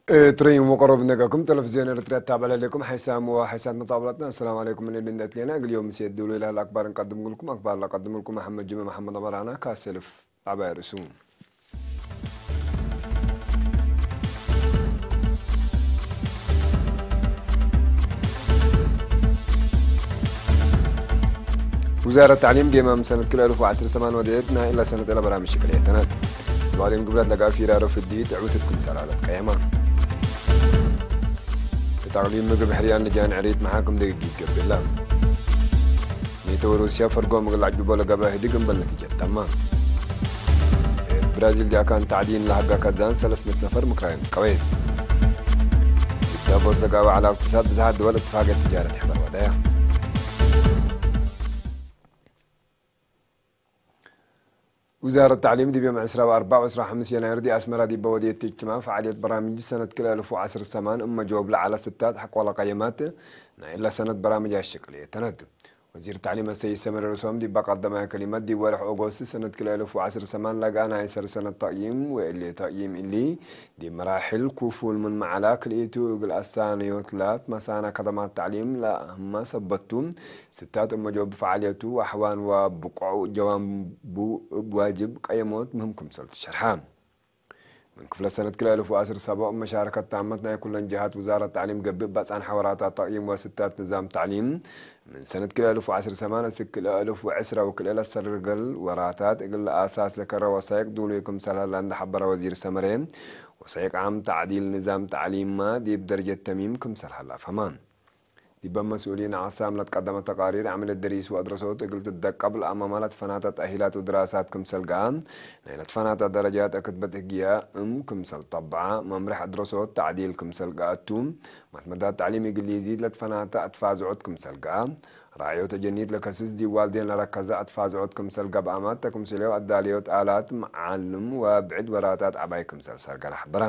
እትርእይዎ ቀረብ ነገርኩም ቴሌቪዝዮን ኤርትራ ተባላሌኩም ሓይሳም ወሓይሳት መጣብላትና። ኣሰላሙ ዓለይኩም። እኔ ድንደት ሌና እግል ዮም ሴት ድውሉ ኢላ ለአክባር እንቀድምልኩም። አክባር ለቀድምልኩም መሐመድ ጅመ መሐመድ አበራና ካሰልፍ ዓባይ ርእሱ። ውዛረት ታዕሊም ዴማም ሰነት ክልኤ እልፍ ወዓስር ሰማን ወደየት ናይ ኢላ ሰነት ኢላ በራምሽ ቅልየተነት። ባዕሊም ግብላት ለጋ ፊራሮ ፍዲ ትዕውትት ክምሰል ዓለት ቀየማ። ተጣቕሊም ምግብ ሕርያን ልጃን ዕሬት መሓክም ደግጊት ገብላ። ኔቶ ሩስያ ፈርጎ ምግላጭ ብቦ ለገባ ህድግ እምበል ነቲጀት ተማ። ብራዚል ዲኣካን ታዕዲን ለሃጋ ከዛን ሰለስት ምእት ነፈር ምክራዮም ትቀወየት። ዳቦስ ዘጋባ ዓላ እቅትሳድ ብዝሃት ድወል እትፋገት ትጃረት ሕበር ወዳያ። ውዛረት ታዕሊም ዲብ ዮም ዕስራ ወኣርባዕ ወዕስራ ሓሙስ የናይር ዲ ኣስመራ ዲበ ወድየት እጅትማዕ ፈዓልየት በራምጅ ሰነት ክልኤ እልፍ ወዓስር ሰማን እመ ጀወብ ለዓለ ስታት ሐቆለ ቀየማት ናይ እለ ሰነት በራምጅ ኣሸቅልየተነት። ወዚር ታዕሊም ኣሰይድ ሰመረ ርእሶም ዲባ ቀዳማይ ከሊመት ዲብ ወርሕ ኦጎስት ሰነት ክልኤ እልፍ ወዓስር ሰማን ለጋ ናይ ሰር ሰነት ተቅይም ወእሌ ተቅይም እሊ ዲብ መራሕል ኩፉል ምን መዓላ ክልኢቱ እግል ኣሳነዮትላት መሳና ከተማት ታዕሊም ለአህማ ሰበቱ ስታት እመ ጀወብ ፈዓልየቱ ኣሕዋን ወብቆዕ ጀዋንቡ እብ ዋጅብ ቀየሞት ምህም ክምሰል ትሸርሓ። ምን ክፍለ ሰነት ክልኤ እልፍ ወዓስር ሰብዕ መሻረከት ታመት ናይ ኩለን ጀሃት ውዛረት ታዕሊም ገብእ ባጻን ሓወራታት ተቅይም ወስታት ንዛም ታዕሊም ምን ሰነት ክልኤ እልፍ ወዓስር ሰማን እስክ ክልኤ እልፍ ወዕስራ ወክልኤ ለሰርገል ወራታት እግል ለኣሳስ ዘከረ ወሳይቅ ዱሉይ ክምሰል ሀላ እንዳሓበረ ወዚር ሰመረ ወሳይቅ ዓም ታዕዲል ንዛም ታዕሊማ ዲብ ደረጀት ተሚም ክምሰል ሀላ ፈማ። ዲበ መስኡሊን ኣቅሳም ለትቀደመ ተቃሪር ዓመልየት ደሪስ ወአድረሶት እግል ትደቀብ ለአማማ ለትፈናተ ተእሂላት ወድራሳት ክምሰል ገአ ናይ ለትፈናተ ደረጃት እክትበት ህግያ እም ክምሰል ጠብዓ መምርሕ አድረሶት ተዕዲል ክምሰል ገአቱ ማትመዳት ተዕሊም እግሊዚ ለትፈናተ አትፋዝዖት ክምሰል ገአ ራዕዮት አጀኒት ለከስስ ዲብ ዋልዴን ለረከዘ አትፋዝዖት ክምሰል ገብአማት ተክምስሌው አዳልዮት አላት መዓልም ወብዕድ ወራታት ዓባይ ክምሰል ሰርገ ለሐበራ።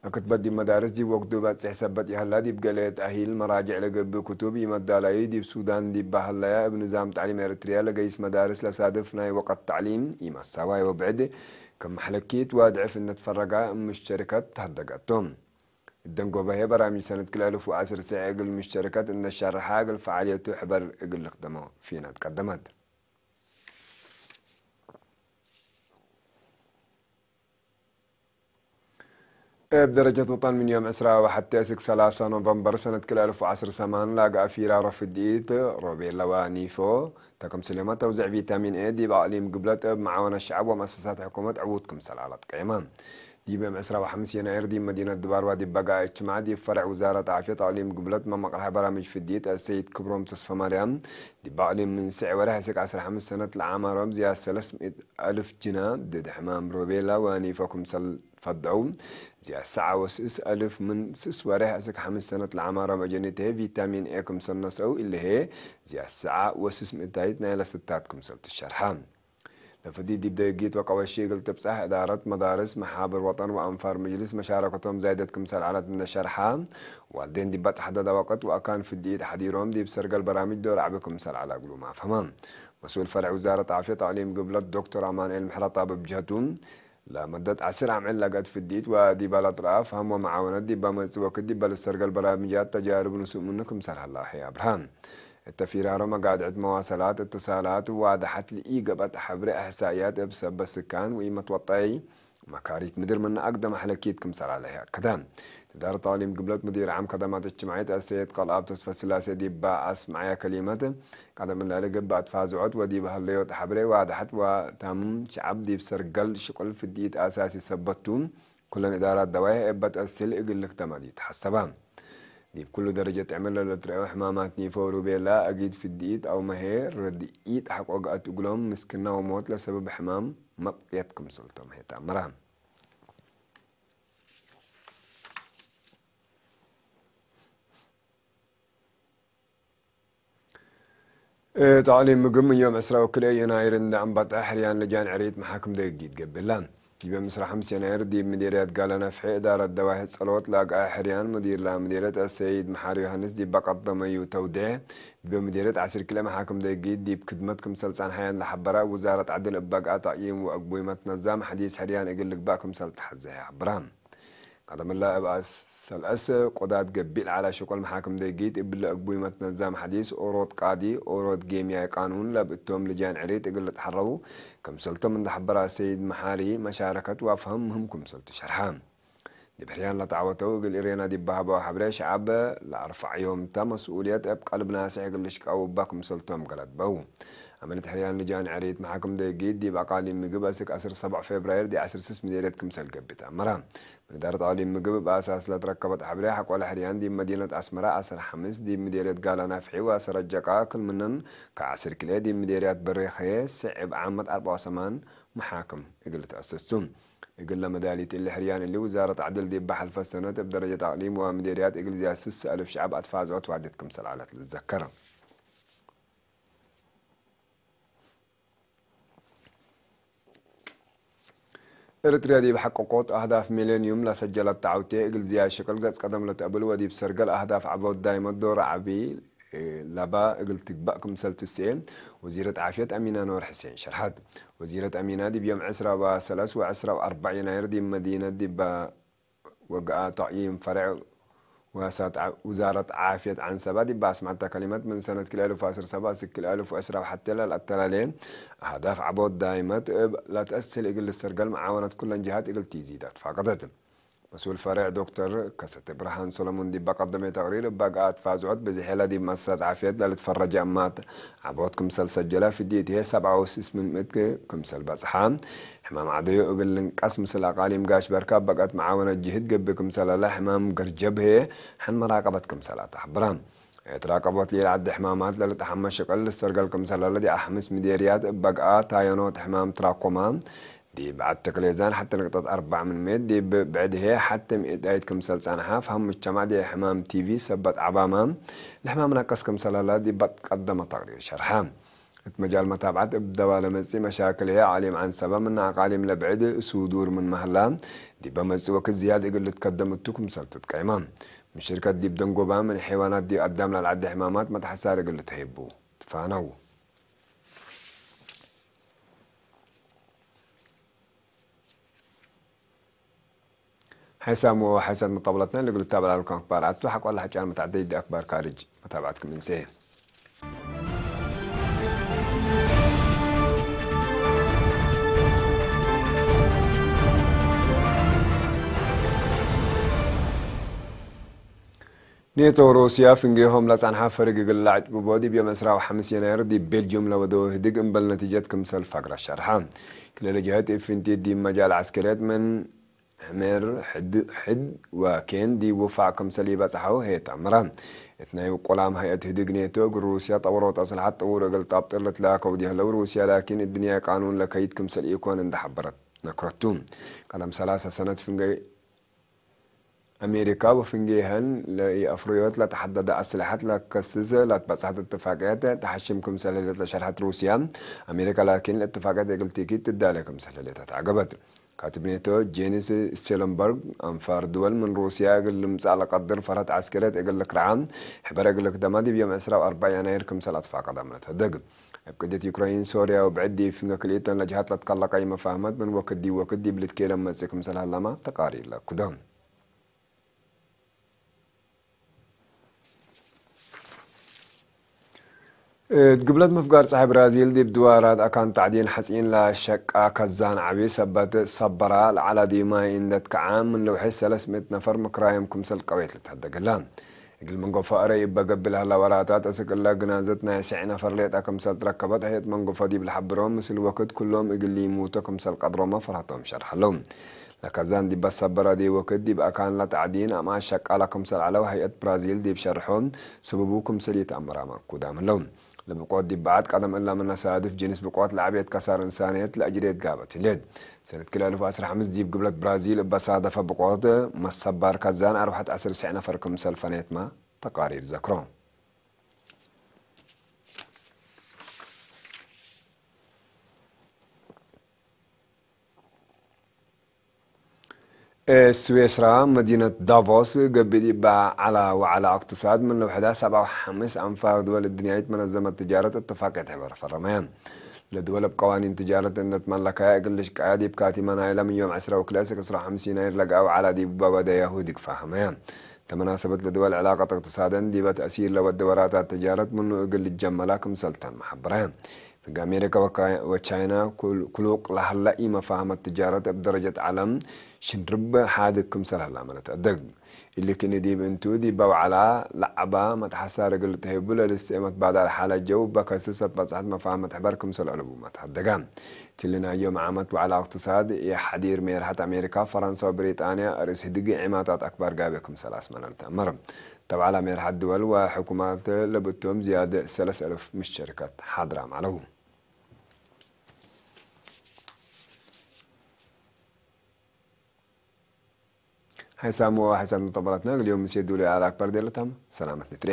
እክትበት ዲብ መዳርስ ዲብ ወቅቱ በጽሕ ሰበት ይሀላ ዲብ ገሌ ተእሂል መራጅዕ ለገብእ ክቱብ ኢመዳላዩ ዲብ ሱዳን ዲብ በሀለያ እብ ንዛም ተዕሊም ኤርትርያ ለገይስ መዳርስ ለሳድፍ ናይ ወቀት ተዕሊም ኢመሳዋይ ወብዕድ ክም መሕለኪት ወድዕፍ እነትፈረጋ እም ምሽተርከት ተሀደገቶም። እደንጎበ ህየ በራሚጅ ሰነት ክልኤ እልፍ ወዐስር ስዕ እግል ምሽተርከት እነሻርሓ እግል ፈዓልየቱ ሕበር እግል ልክደሞ ፊናት ቀደመት። እብ ደረጀት ወጠን ምን ዮም ዕስራ ወሐቴ እስክ ሰላሳ ኖቨምበር ሰነት ክልኤ እልፍ ወዐስር ሰማን ላግአ ፊራ ረፍዲት ሮቤለዋ ኒፎ ተክም ስሌማ ተውዝዕ ቪታሚን ኤ ዲብ አቅሊም ግብለት እብ መዓወነት ሸዐብ ወመአሰሳት ሕኩመት ዕዉት ክምሰል አላት ቀየማ። ዲብ ዮም ዕስራ ወሐምስ የናይር ዲብ መዲነት ድባርዋ ዲብ በጋአ እጅትማዕ ዲብ ፈርዕ ውዛረት ዓፍየት አቅሊም ግብለት መመቅርሐ በራምጅ ፍዲት አሰይድ ክብሮም ተስፈማርያም ዲብ አቅሊም ምን ስዕ ወርሕ እስክ ዐስራ ሐምስ ሰነት ለዓማሮም ዝያድ ሰለስ ምእት አልፍ ጅና ድድ ሕማም ሮቤላ ወኒፎ ክምሰል ፈደው፣ ዝያድ ሰዓ ወስስ አልፍ ምን ስስ ወሬሕ እስክ ሐምስ ሰነት ለዓማሮም አጀኒት ቪታሚን ኤ ክምሰል ነስአው እልሄ፣ ዝያድ ሰዓ ወስስ ምእታይት ናይ ለስታት ክምሰል ትሸርሐ። ለፍዲ ዲብ ደጊት ወቀወሺ እግል ትብጻሕ እዳረት መዳርስ መሓብር ወጠን ወአንፋር ምጅልስ መሻረከቶም ዛይደት ክምሰል ዐለት እንደ ሸርሓ፣ ዋልዴን ዲባ ተሐደዳ ወቅት ወአካን ፍዲኢት ሐዲሮም ዲብ ሰርገል በራምጅ ዶር ዐቢ ክምሰል ዐለ እግሉ ማፈማ። መስኡል ፈርዕ ውዛረት ዓፍየት አቅሊም ግብለት ዶክተር አማኑኤል ምሕረጣብ እብ ጀህቱ፣ ለመደት ዐስር አምዕል ለገአት ፍዲት ወዲበ ለትረአ ፈሀም ወመዓወነት ዲበ መጽእ ወክድ ዲበ ልሰርገል በራምጃት ተጃርብ ንሱእ ምኑ ክምሰል ሀላ ህይ አብርሃ። እተ ፊራሮ መጋድዕት መዋሰላት፣ እትሳላት፣ ዋድሐት ለኢገብአት ሐብሬ እሕሳእያት እብ ሰበት ስካን ወኢመትወጠይ መካሪት ምድር ምነ አግደ መሕለኪት ክምሰል ሀላ ህይ አከደ። ትዳር ተቅሊም ግብለት ሙዲር ዓም ከደማት እጅትማዒት አሰየድ ቀልአብ ተስፈስላሴ ዲበ አስመዐያ ከሊመት፣ ቀደም እለ ልግበእ ትፋዝዖት ወዲብ ሀለዮት ሐብሬ ዋድሐት ወታምም ሸዐብ ዲብ ሰርገል ሽቁል ፍዲኢት አሳሲ ሰበት ቱ፣ ኩለን እዳራት ደዋይሕ እበ ተአስል እግል ልክተማ ዲብ ተሐሰባ። ዲብ ኩሉ ደረጀት ዕምር ለልትረኤው ሕማማት ኒፎ ሩቤላ አጊድ ፍዲኢት አውመ ህዬ ረድኢት ሐቆ ገአት እግሎም ምስክና ወሞት ለሰብብ ሕማም መብቅየት ክምሰልቶም ህዬ ተአምራ። ተዕሊም ምግብ ዮም ዕስራ ወክልኤ የናይር እንደ አንበጣ ሕርያን ልጃን ዕሬት መሓክም ደጊት ገብላ። ዲበ ምስራ ሐምስ የናይር ዲብ ምዴርያት ጋላ ነፍሒ እዳረት ደዋሂ ጸሎት ላግአ ሕርያን ሙዲር ላ ምዴርያት አሰይድ መሓሪ ዮሃንስ ዲባ ቀደመዩ ተውዴሕ ዲበ ምዴርያት ዐስር ክልኤ መሓክም ደጊት ዲብ ክድመት ክምሰል ጸንሐያን ለሐበራ ውዛረት ዐድል እበግአ ተቅይም ወአግቡይ መትነዛም ሐዲስ ሕርያን እግል ልግባእ ክምሰል ተሐዘ ሐብራ። ቀደምላ እብ ኣሰልአስ ቆዳት ገቢእ ለዓላ ሸቆል መሓክም ደጊት እብለ እግቡይ መትነዛም ሓዲስ ኦሮት ቃዲ ኦሮት ጌምያይ ቃኑን ለብእቶም ልጃን ዕሪት እግል ልትሐረቡ ክምሰልቶም እንዳሕበራ ሰይድ መሓሪ መሻረከት ዋፍህም ምህም ክምሰል ትሸርሐ። ድብሕርያን ለተዓወተው እግል ኢሬና ዲባሃባው ሓብረ ሸዓብ ለኣርፋዕ ዮምታ መስኡልየት እብ ቀልብ ናስሕ እግል ልሽቃው እባ ክምሰልቶም ገለድበው። ኣመልት ሕርያን ልጃን ዕሪት መሓክም ደጊት ዲብ ኣቃሊ ምግብ ኣስክ ዓሰርተ ሰብዓ ፌብራይር ዲ ዓሰርተ ስስ ሚደርየት ክምሰል ገብት ኣመራ። ምንዳር ጣውሊ ምግብ ብኣሳስ ለትረከበት ሓብሬ ሓቆለ ሕርያን ዲብ መዲነት ኣስመራ ኣሰር ሓምስ ዲብ ሚደርየት ጋላ ናፍሒ ወኣሰረ ጀቃ ክልምነን ከዓስር ኪሎ ዲብ ሚደርያት በሬኸየ ስዕብ ዓመት ኣርባዓ ወሰማን መሓክም እግል ተኣሰሱ። እግል ለመዳሊት እሊ ሕርያን እሊ ውዛረት ዓድል ዲብ ባሓልፈ ሰነት እብ ደረጀት ኣቅሊም ወሚደርያት እግል ዝያስስ ኣልፍ ሸዓብ ኣትፋዝዖ ተዋደት ክምሰል ዓለት ልዘከር። ኤርትርያ ዲብ ሓቀቆት ኣህዳፍ ሚሌንዩም ለሰጀለት ተዓውቴ እግል ዝያድ ሽቅል ገጽ ቀደም ለተብል ወዲብ ሰርገል ኣህዳፍ ዓቦት ዳይመት ዶር ዓቢ ለባ እግል ትግባእ ክምሰል ትስኤ ወዚረት ዓፍየት ኣሚና ኖር ሕሴን ሸርሐት። ወዚረት ኣሚና ዲብ ዮም ዕስራ ወሰለስ ወዕስራ ወኣርባዕ የናይር ዲብ መዲነት ዲባ ወግኣ ተቕይም ፈርዕ ወሳት ዓ-፣ ውዛረት ዓፍየት ዓንሰባ ዲባ ኣስማዕታ ከሊመት ምን ሰነት ክልኤ እልፍ ወዓሰርተ ሰባ እስክ ክልኤ እልፍ ወዕስራ ወሓቴ ለልኣተላለየ ኣህዳፍ ዓቦት ዳይመት እብ ለትአስል እግል ልሰርገል መዓወነት ኩለን ጅሃት እግል ቲዚዳት ፋቀደት። መስኡል ፈርዕ ዶክተር ከሰተ ብርሃን ሰሎሞን ዲባ ቀደመ ተቅሪር እባ ግኣት ፋዝዖት ብዝሔላ ዲብ መሰት ዓፍየት ለልትፈረጀ እማት ዓቦት ክምሰል ሰጀላ ፍዲት ህየ ሰብዓ ወስስ ምን ምእት ክምሰል በጽሓ። ሕማም ዓደዮ እግል ልንቀስ ምስል ኣቃሊም ጋሽ በርካ በቀት መዓወነት ጅህድ ገብእ ክምሰል ኣላ ሕማም ገርጀብ ህየ ሐን መራቀበት ክምሰል ኣተሕብራ። ኤትራቀቦት ሌላ ዓዲ ሕማማት ለልጠሓመ ሽቅል ልሰርገል ክምሰል ኣለ ዲኣ ሓምስ ሚዴርያት በግኣ ታየኖት ሕማም ትራኮማ ዲብ ዓድ ተክሌዛን ሓቲ ነቅጠት ኣርባዕ ምን ሜት ዲብ ብዕድሄ ሓቲ ሚእታይት ክምሰል ጸንሓ፣ ፋህም ሙጅተማዕ ዲብ ሕማም ቲቪ ሰበት ዓባማ ለሕማም ናቀስ ክምሰል ኣላ ዲብ ቀደመ ተቅሪር ሸርሓ። እት መጃል መታብዓት እብ ደባ ለመጽእ መሻክል ህየ ዓሊም ዓንሰባ ምን ኣቃሊም ለብዕድ ሱዱር ምን መህላ ዲበ መጽእ ወክድ ዝያድ እግል ልትከደም እቱ ክምሰል ትትቀይማ። ምን ሽርከት ዲብ ደንጎባ ምን ሐይዋናት ዲብ ኣዳም ለልዓዲ ሕማማት መትሐሳር እግል ልትሀይቡ ትፋነው። ሓይሳም ወሓይሳት መጣብለትና ልግል ታበላልኩም ኣክባር ኣቱ ሓቋላ ሓጫን መታዕደይ ዲ ኣክባር ካርጅ መታብዓትኩም እንሴ። ኔቶ ሩስያ ፍንጌሆም ለጸንሓ ፈርግ እግል ለዕጭብቦ ዲብ ዮም ዕስራ ወሓምስ የናይር ዲብ ቤልጅዩም ለወደው ህድግ እምበል ነቲጀት ክምሰል ፋግራ ሸርሓ። ክልለ ጀሀት እብ ፍንቲት ዲብ መጃል ዐስከርየት ምን ሕሜር ሕድ-፣ ሕድ ወኬን ዲብ ውፋዕ ክምሰል ኢበጽሐው ሄት ኣምራ። እት ናይ ቆላም ሀይአት ህድግ ኔቶ እግል ሩስያ ጠውሮት አስልሓት ጥውር እግል ጣብጥር ልትላከው ዲህለው ሩስያ ላኪን እድንያ ቃኑን ለከይድ ክምሰል ኢኮን እንደ ሐበረት ነክረቱ። ቀደም ሰላሳ ሰነት ፍንጌ ኣሜሪካ ወፍንጌሀን ለኢአፍሩዮት ለተሐደደ አስልሐት ለከስስ ለትበጽሐት እትፋቅየት ተሐሽም ክምሰል ህሌት ለሸርሐት ሩስያ፣ ኣሜሪካ ላኪን ለእትፋቅየት እግል ቲኪት ትዳለ ክምሰል ህሌት ኣተዓገበት። ካትብ ኔቶ ጄንስ ስቴለንበርግ፣ አንፋር ድወል ምን ሩስያ እግል ልምጻእ ለቀድር ፈርሀት ዐስከርየት እግል ልክርዓ፣ ሕበር እግል ልክደማ ዲብ ዮም ዕስራ ወአርባዕ የናይር ክምሰል ኣትፋቀደ ምለተደግ። እብ ቅድየት ዩክረይን፣ ሶርያ ወብዕድ ዲብ ፍንገ ክልኢተን ለጅሃት ለትከለቀ ኢመፋህመት ምን ወክድ ዲብ ወክድ ዲብ ልትኬለም መጽእ ክምሰል ሀላማ ተቃሪር ለኩደ። እት ግብለት ምፍጋር ጸሓይ ብራዚል ዲብ ድዋራት ኣካን ታዕዲን ሐጺን ለሸቃ ከዛን ዓቢ ሰበት ሰበራ ለዓላ ዲብ ማይ እንደ ትከዓ ምን ልውሒ ሰለስ ምእት ነፈር ምክራዮም ክምሰል ቀዌት ልትሀደግ ህላ። እግል መንጎፎ እረ ኢበ ገብእ ለሀላ ወራታት እስክ እለ ግናዘት ናይ ስዕ ነፈር ሌጣ ክምሰል ትረከበት ህየት መንጎፎ ዲብ ለሐብሮ ምስል ወክድ ኩሎም እግል ሊሙቶ ክምሰል ቀድሮመ ፈርሀቶም ሸርሐሎም። ለከዛን ዲብ በሰበረ ዲብ ወክድ ዲብ አካን ለተዕዲን አምኣት ሸቃላ ክምሰል ዐለው ሀይአት ብራዚል ዲብ ሸርሖ፣ ስብቡ ክምሰል ኢተአመራመ ኩዳም ህለው። ለብቆት ዲብ በዓት ቀደም እላ ምነ ሳድፍ ጅንስ ብቆት ለዐቤት ከሳር እንሳንየት ለአጅሬት ጋበት ህሌት። ሰነት ክልኤ እልፍ ወዐስራ ሐምስ ዲብ ግብለት ብራዚል እበ ሳደፈ ብቆት መሰባር ከዛን አርባዕተ ዐስር ስዕ ነፈር ክምሰል ፈነየትመ ተቃሪር ዘክሮ። ስዌስራ መዲነት ዳቮስ ገቢእ ዲባ ዓላ ወዓላ እቅትሳድ ምን ለውሕዳ ሰብዓ ወሐምስ አንፋር ድወል እድንያይት መነዘመት ትጃረት እትፋቅየት ሕበር ፈረመያ። ለድወል ኣብ ቀዋኒን ትጃረት እነት ማላካያ እግል ልሽቃያ ዲብ ካቲመና ኢላ ምን ዮም ዕስራ ወክልኤ እስክ ዕስራ ወሐምስ ይናይር ለገአ ወዓላ ዲብ ባባዳ ያሁድ ይግፋ ሐመያ። ተመናሰበት ለድወል ዕላቀት እቅትሳደን ዲበ ተእሲር ለወደ ወራታት ትጃረት ምኑ እግል ልጀመላ ክምሰልተን መሐበራያ። ሕግ ኣሜሪካ ወካ-፣ ወቻይና ኩል-፣ ኩሉቅ ለሀላ ኢመፋህመት ትጃረት እብ ደረጀት ዓለም ሽንርብ ሓድግ ክምሰል ሀላ መለት አደግ። ኢልክኒ ዲብ እንቱ ዲብ በውዓላ ለዓባ መትሓሳር እግል ተህቡ ለልስኤ መትባዳል ሓለ ጀው በከስሰት በጽሐት መፋህመት ሕበር ክምሰል አለቡ መትሐደጋ። ትልናዮ መዓመት በዓላ እቅትሳድ የሐዲር ሜርሐት አሜሪካ፣ ፈረንሳ ወብሪጣንያ ርእስ ህድግ ዒማታት አክባር ጋቤ ክምሰል አስመረል ተአመር። ተብዓላ ሜርሐት ድወል ወሕኩማት ለብቶም ዝያድ ሰለስ አልፍ ምሽተሪካት ሓድራም አለው። ሓይሳም ወሓይሳት መጠበላትና እግልዮም ምስ የዱሉ የዓል አክባር ዴለታም ሰላመት ንትሬ።